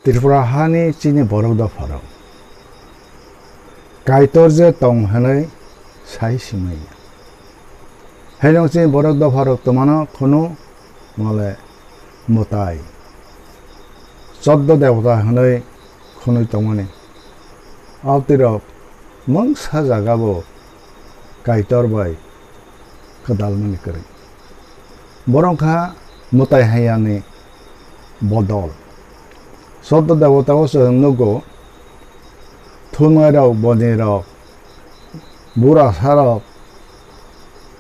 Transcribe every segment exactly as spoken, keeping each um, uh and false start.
Tripura hani chini borok dopharok Kaitor je tong hwnwi sai simaya. Haino chini borok dopharok twmano khunu mole mwtai choddo debota hwnwi khwnwi tongmani. Abtirok mungsa jagabo Kaitor bai kwdalmani kwrwi. Borok wngkha mwtai hayani bodol. Choddo debota o chwng nugo, thungnai rok, boni rok, burasa rok,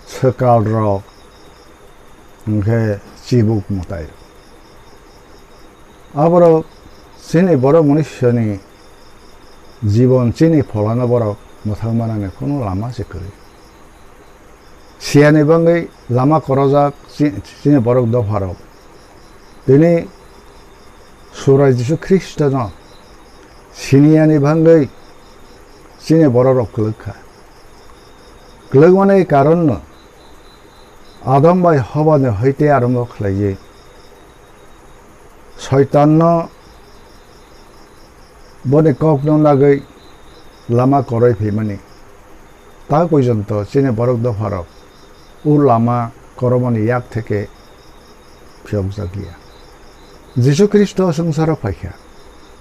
swkal rok, hwnkhe chibuk mwtai rok. Aborok chini borok mwnwisani jibon chini pholano borok mwthang manani khunu lama se kwrwi. Siyani bangwi lama korojak chi-, chini borok dopharok. Tini Subrai Jisu Khristono siniyani bangwi chini bororok kwlwk kha. Kwlwkmani karonno Adam bai Hobani hoite arombo khlaiwi Soitanno boni kokno nagwi lama koroi phaimani. Ta porjonto chini borok dopharok o lama koromani yak theke phiyokjakya. Jisu Khristo swngcharo phaikha.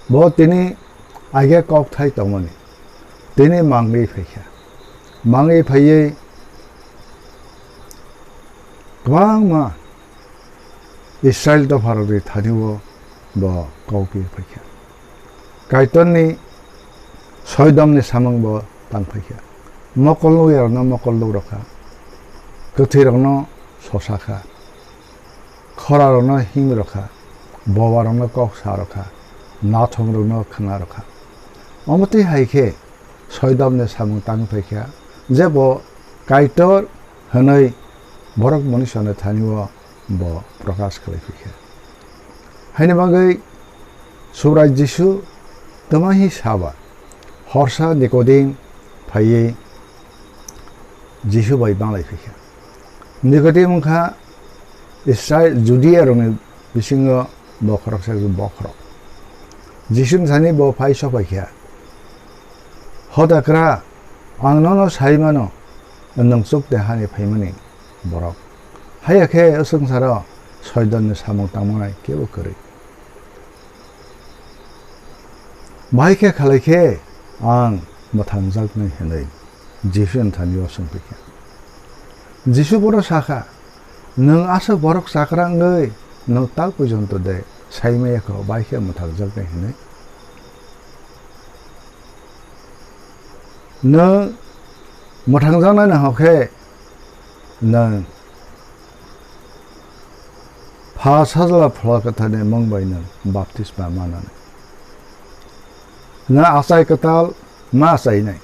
Bo tini aige kokthai tongmani. Tini mangwi phaikha. Mangwi phaiwi kwbangma Israil dopharokni thani-o bo kok phaikha. Kaitorni soidomni samung bo tang phaikha. Mokol nukyarokno mokol nuk rokha. Kwthwirokno sosa kha. Khorarokno him rokha. Bobarokno kok sa rokha. Nathomrokno khna rokha. Omo twi hai khe soidomni samung tang phaikha. Je bo Kaitor hwnwi borok mwnwisano thani-o bo prokash khlai phaikha. Haini bagwi Subrai Jisu twmahi saba horsa Nikodim phaiwi Jisu bai banglai phaikha. Nikodim wngkha Israil, Judia rokni bisingo bo khoroksa bokhorok. Jisuni thani bo phai sokphaikha, "Hoda kra, ang nono sai mano, nwng chukde hani phaimani borok. Haiya khe o swngcharo soidomni samung tangmanai kebo kwrwi. Bahai khe khalai khe ang mwthangjaknai," hwnwi Jisuni thani-o swngphaikha. Jisu bono sakha, "Nwng aswk borok chakra wngwi nwng tak porjonto de sai maya kho, bahai khe mwthangjaknai hwnwi? Nwng mwthangjaknai no hokhe nwng Pha Sajla Phola Kwtharni mung bai nwng baptisma mananai. Nwng achai kwtal ma achainai.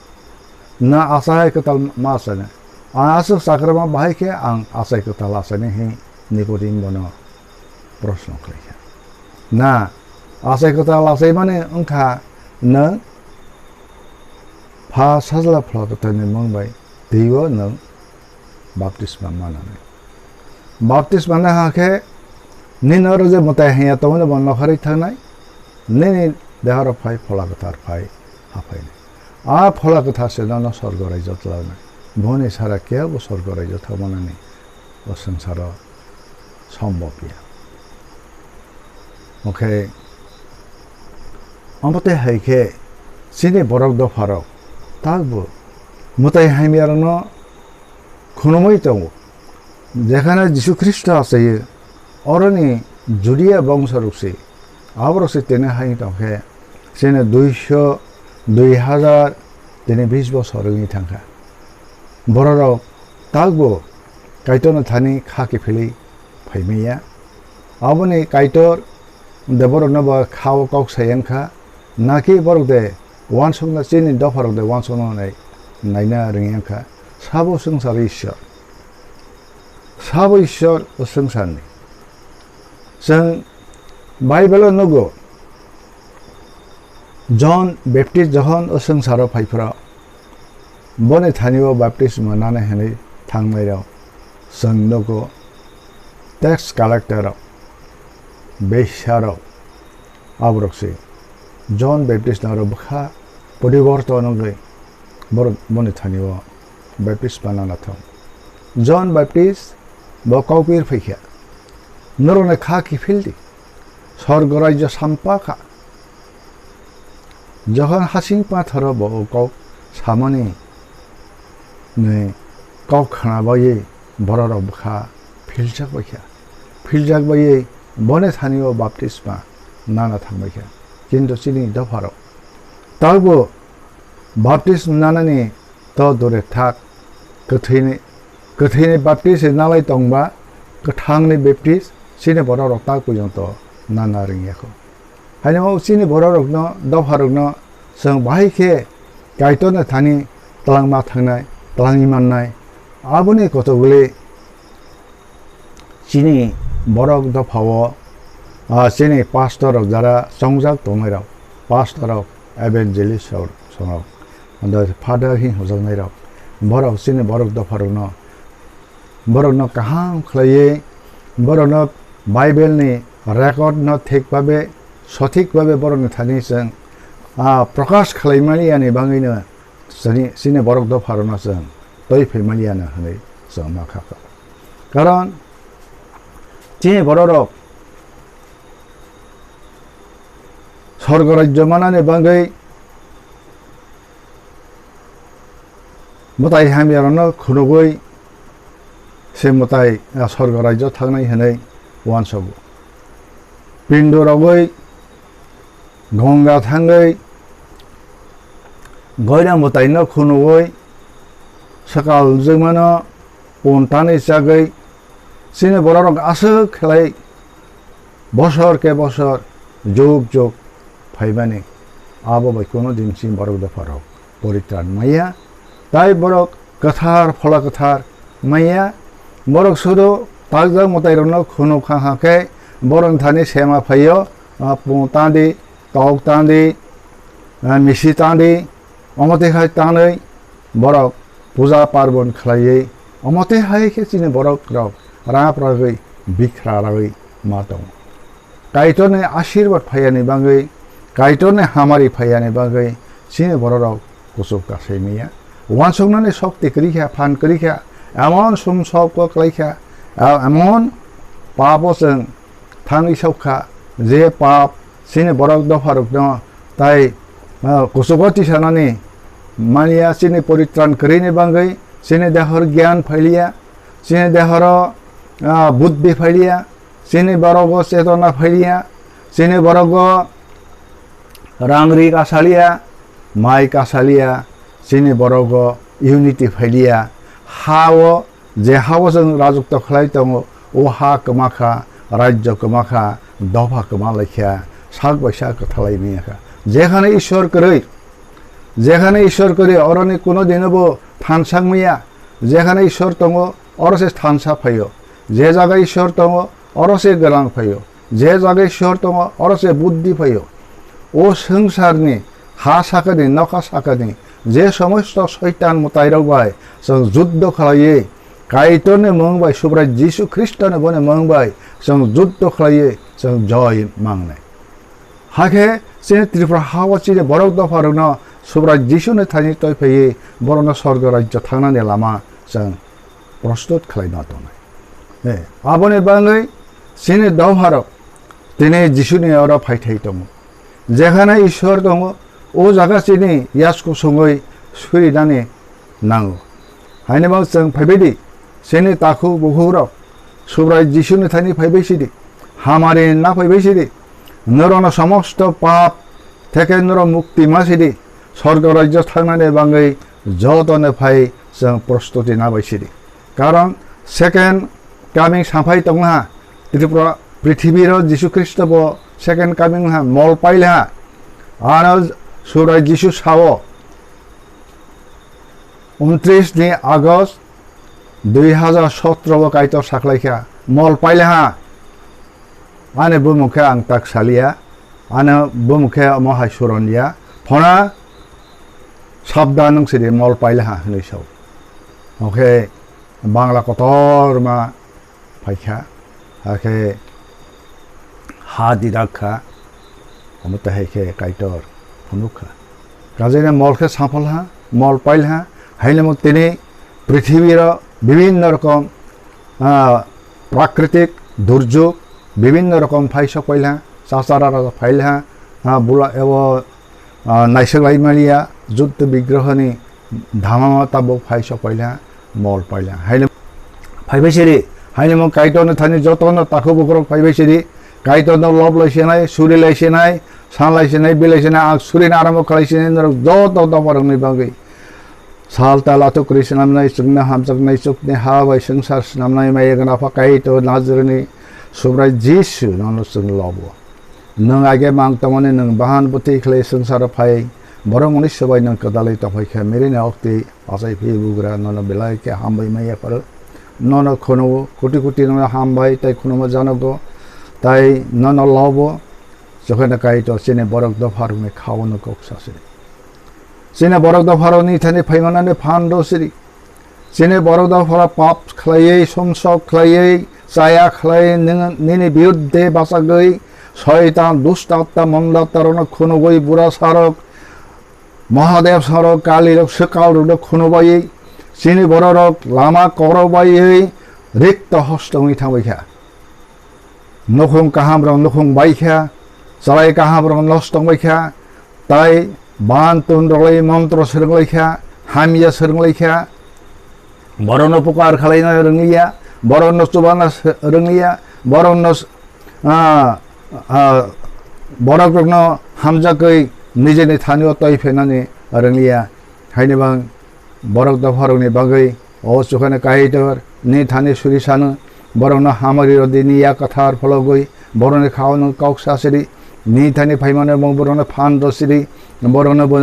Nwng achai kwtal ma achainai. Ang aswk chakrama, bahai khe ang achai kwtal achainai," hwnwi Nikodim bono proshno khlaikha. Na achai kwtal achaimani wngkha nwng Pha Sajla Phola Kwtharni mung bai twibo nwng baptisma mananai. Baptisma na hakhe nini oro je mwtai hamya tongmani bo nokharwi thangnai, nini dehoro phai Phola Kwthar phai haphainai. A Phola Kwthar se nono sorgo raijao twlanai. Boni sara kebo sorgo raijao thangmanani o swngcharo sombobya. Oke, omo tei hai khe chini borok dopharok takbo mwtai hamyarokno khunumwi tongo. Jekhano Jisu Khristo achaio, oroni Judia bongsorok se, aborok se tini hai tong khe, chini duiso, dui hazar, tini bis bosor wngwi thangkha. Bororok takbo Kaitorno thani kha kiphilwi phaimaya. Aboni Kaitor de borokno bo kha-o kok sai wngkha, naki borok de uansukna chini dopharok de uansukna nai, naina rwngya wngkha. Sabo swngchar Ishwar. Sabo Ishwar o swngcharni. Chwng Bible-o nugo, John Baptist jokhon o swngcharo phaiphra, boni thani-o baptisma nani hwnwi thangnairok chwng nugo, tax collector rok, beisa rok, aborok se John Baptist naro bwkha poriborton wngwi borok boni thani o baptisma nana thang. John Baptist bo kaupir phaikha, "Norokni kha kiphil di, sorgo raijyo sampa kha." Jokhon hasing pathoro bo o kok samani ni kok khna bagwi bororok bwkha philjak baikha. Philjak bagwi boni thani o baptisma nana thang baikha. Kintu chini dopharok tabo baptisma nanani to dure thak, kwthwini, kwthwini baptisma nalai tongba, kwthangni baptis chini bororok tak pojong to nana ringyakho. Haino chini bororokno, dopharokno chwng bahai khe Kaitorni thani twlangma thangnai, twlangwi mannai. Aboni kotoguli chini borok dophao, ah, chini pastor rok jara chongjak tongnairok, pastor rok, evangelist rok, songrok, father hin hojaknairok, borok chini borok dopharokno, borokno kaham khlaiwi, borokno Bible ni record no thik babe, sothik babe borokni thani chwng, ah, prokash khlai mani yani bangwino chini, chini borok dopharokno chwng twi phai mani yani hwnwi chwng ma kha kha. Karon chini bororok sorgo rajyo manani bangwi mwtai hamyarokno khunugwi se mwtai, ah, sorgo rajyo thangnai hwnwi uansogo. Pindo rogwi gonga thangwi goira mwtaino khunugwi swkal jwngmano pun tanwi chagwi chini bororok aswk khlai bosor khe bosor, jug jug phaimani, abo bai kuno din chini borok dopharok poritran maya, tai borok kwthar, phola kwthar maya, borok sudu takjak mwtairokno khunuk kha kha khe borokni thani sema phaio, ah, pung tandi, tok tandi, ah, misi tandi, omo twi khai tanwi borok puja parbon khlaiwi, omo twi hai khe chini borok rok rap ragwi, bikhra ragwi ma tongo. Kaitorni asirwad phaiyani bangwi, Kaitorni hamari phaiyani bangwi chini bororok kuchuk kasai maya. Uansuknani shokti kwrwi kha, phan kwrwi kha, emon sumsok kwklai kha, a-, emon papo chwng thangwi sok kha, je pap chini borok dopharokno tai, ah, kuchugo tisanani manya chini poritran kwrwini bangwi chini dehor gyan phailiya, chini dehoro, ah, buddhi phailiya, chini borogo chetona phailiya, chini borogo rangri kasaliya, mai kasaliya, chini borogo unity phailiya, ha-o je ha-o chwng rajotw khlai tongo, o ha kwma kha, rajyo kwma kha, dopha kwma lai kha, sak bai sak kwthalai manya kha. Jekhane Ishwar kwrwi, jekhane Ishwar kwrwi, oroni kuno dinobo thansa wngya, jekhane Ishwar tongo, oro se thansa phaio. Je jaga Ishwar tongo, oro se gwnang phaio. Je jaga Ishwar tongo, oro se buddhi phaio. O swngcharni ha sakani, nokha sakani, je somosto soitan mwtairok bai chwng juddo khlaiwi, Kaitorni mung bai, Subrai Jisu Khristoni boni mung bai chwng juddo khlaiwi chwng joy mangnai. Hakhe chini Tripura ha-o chini borok dopharokno Subrai Jisuni thani toiphaiwi borokno sorgo rajyo thangnani lama chwng prostut khlaina tongnai. Eh, aboni bangwi chini dopharok tini Jisuni oro phaithai tongo. Jekhane Ishwar tongo, o jaga chini yasku songwi surinani nango. Haini bang chwng phaibaidi, chini takhuk bukhukrok Subrai Jisuni thani phaibai sidi, hamari na phaibai sidi, norokno somosto pap theke norok mukti ma sidi, sorgo rajyo thangnani bangwi jotoni phai chwng prostuti na bai sidi. Karon second coming saphai tonglaha, Tripura prithibiro Jisu Khristo bo second coming ha mol pailaha. Ano Subrai Jisu sao, untris ni August dui hazar sotro o Kaitor saklaikha, mol pailaha. Ani bumung khe ang tak saliya, ani bumung khe omo hai suron ya. Phona sabda nung sidi mol pailaha hinui sao. Oke, Bangla kotor ma phaikha, hakhe ha didak kha, Omo tei hai khe Kaitor phunuk kha. Kajaina mol khe saphal ha, mol pail ha, haino mo tini prithibiro bibhinno rokom, ah, prakritik durjog, bibhinno rokom phai sok pail ha, chachara rok phail ha, ah, bula ebo, ah, naisok lai maliya, juddo bigrohoni dhamama tabuk phai sok pail ha, mol pail ha. Haino phai bai siri, haino mo Kaitorno thani jotono takhuk bukhurok phai bai siri, Kaitorno lob lai sinai, suri lai sinai, san lai sinai, bilai sinai, ang surina arambo khlai sinai, norok joto dopharokni bagwi. Sal tal atuk kwrwi swnamnai, chwngno hamjaknai, chukni ha bai swngchar swnamnai, maya gwnang Apha Kaitor Nazareni Subrai Jisu, nono chwng lobo. Nwng age mang tongmani nwng bahan bwtwi khlai swngcharo phai, borok mwnwi swbai nwng kwdalwi tongphai kha, mirini oktwi achai phi bugra, nono belai khe hambai maya pharo. Nono khunuo, koti koti nono hambai tei khunuma janogo, tai nono lobo, Jokheno Kaitor chini borok dopharokni khaono kok sasiri. Chini borok dopharokni thani phaimanani phan rosiri. Chini borok dophara pap khlaiwi, somsok khlaiwi, chaya khlaiwi nwng nini birudde bachagwi, soitan, dusta atta, monda attarokno khunugwi, bura sarok, Mahadev sarok, kalirok, swkalrokno khunubaiwi, chini bororok lama korobaiwi, rikto hosto wngwi thangbai kha. Nukhung kahamrok nukhung bai kha, chwrai kahamrok nosto wngbai kha, tai ban tun rwlai montro swrwnglai kha, hamya swrwnglai kha, borokno pukar khlaina rwngliya, borokno chubana s-, rwngliya, borokno s-, ah, ah, borokrokno hamjakwi nijeni thanio twi phainani rwngliya. Haini bang borok dopharokni bagwi o Jokheno Kaitor ni thani suri sano, borokno hamari rw di, ni yak kwthar phologwi, borokni khaono kok sasiri, ni thani phaimani mung borokno phan rosiri, borokno bo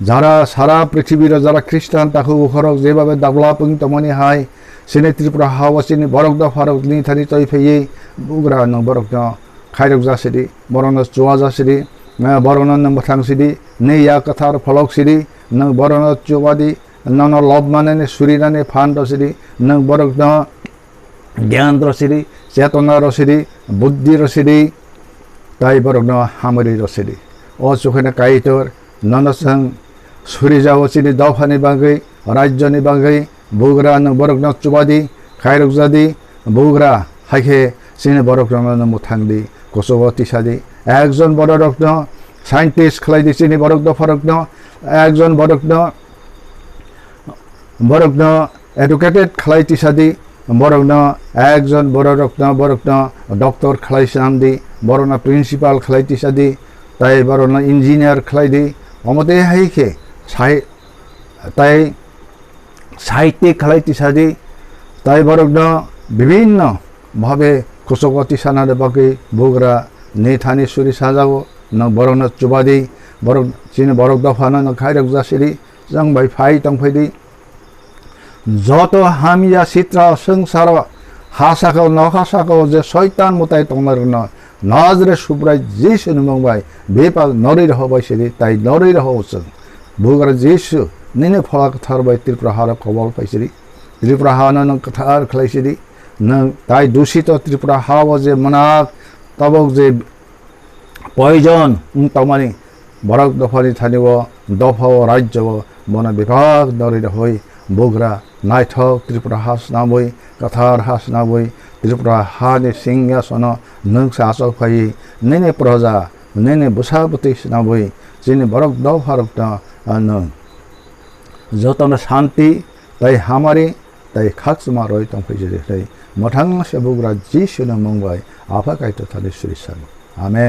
jara sara prithibiro jara Khristan takhuk bukhorok jebabe daglap wng tongmani hai, chini Tripura hao chini borok dopharok ni thani twi phaiwi bugra nwng borokno khairok jasidi, borokno chua jasidi, eh, borokno nwng bwthang sidi, ni yak kwthar pholok sidi, nwng borokno chubadi, nono lob manani surinani phan rosidi, nwng borokno gyan rosidi, chetona rosidi, buddhi rosidi, tai borokno hamari rosidi. O Jokheno Kaitor, nono chwng surijago chini dophani bagwi, rajyoni bagwi, bugra nwng borokno chubadi, khairok jadi, bugra, hai khe chini borokno nwng mwthang di, kuchugo tisa di. Ekjon bororokno scientist khlai di chini borok dopharokno, ekjon borokno Borokno educated khlai tisa di, borokno ekjon bororokno, borokno doctor khlai swnam di, borokno principal khlai tisa di, tai borokno engineer khlai di, omo tei hai khe sai-, tai sahittik khlai tisa di, tai borokno bibhinno bhabe kuchugo tisana bagwi bugra ni thani suri sajago, nwng borokno chubadi, borok, chini borok dophano nwng khairok jasiri, chwng bai phai tongphai di. Joto hamya sitra swngcharo ha saka-o, nokha saka-o je soitan mwtai tongnairokno Nazareth Subrai Jisuni mung bai bebak norwi rohor bai siri, tai norwi rohor chwng. Bugra Jisu, nini Phola Kwthar bai Tripura haro kobol phai siri. Tripura hano nwng kwthar khlai siri. Nwng tai dusito Tripura hao je mwnak tabok je poison wng tongmani borok dophani thani o, dopha o, rajyo o bono bebak norwi rohoi bugra naithok Tripura ha swnamwi, kwthar ha swnamwi, Tripura hani singhasono nwng se achok phaiwi nini proja, nini bwsa bwtwi swnamwi chini borok dopharokno nwng jotono shanti tei hamari tei khakchangma roi tongphai jodi hwnwi mwthang se bugra Jisuni mung bai Apha Kaitor thani suri sano. Amen.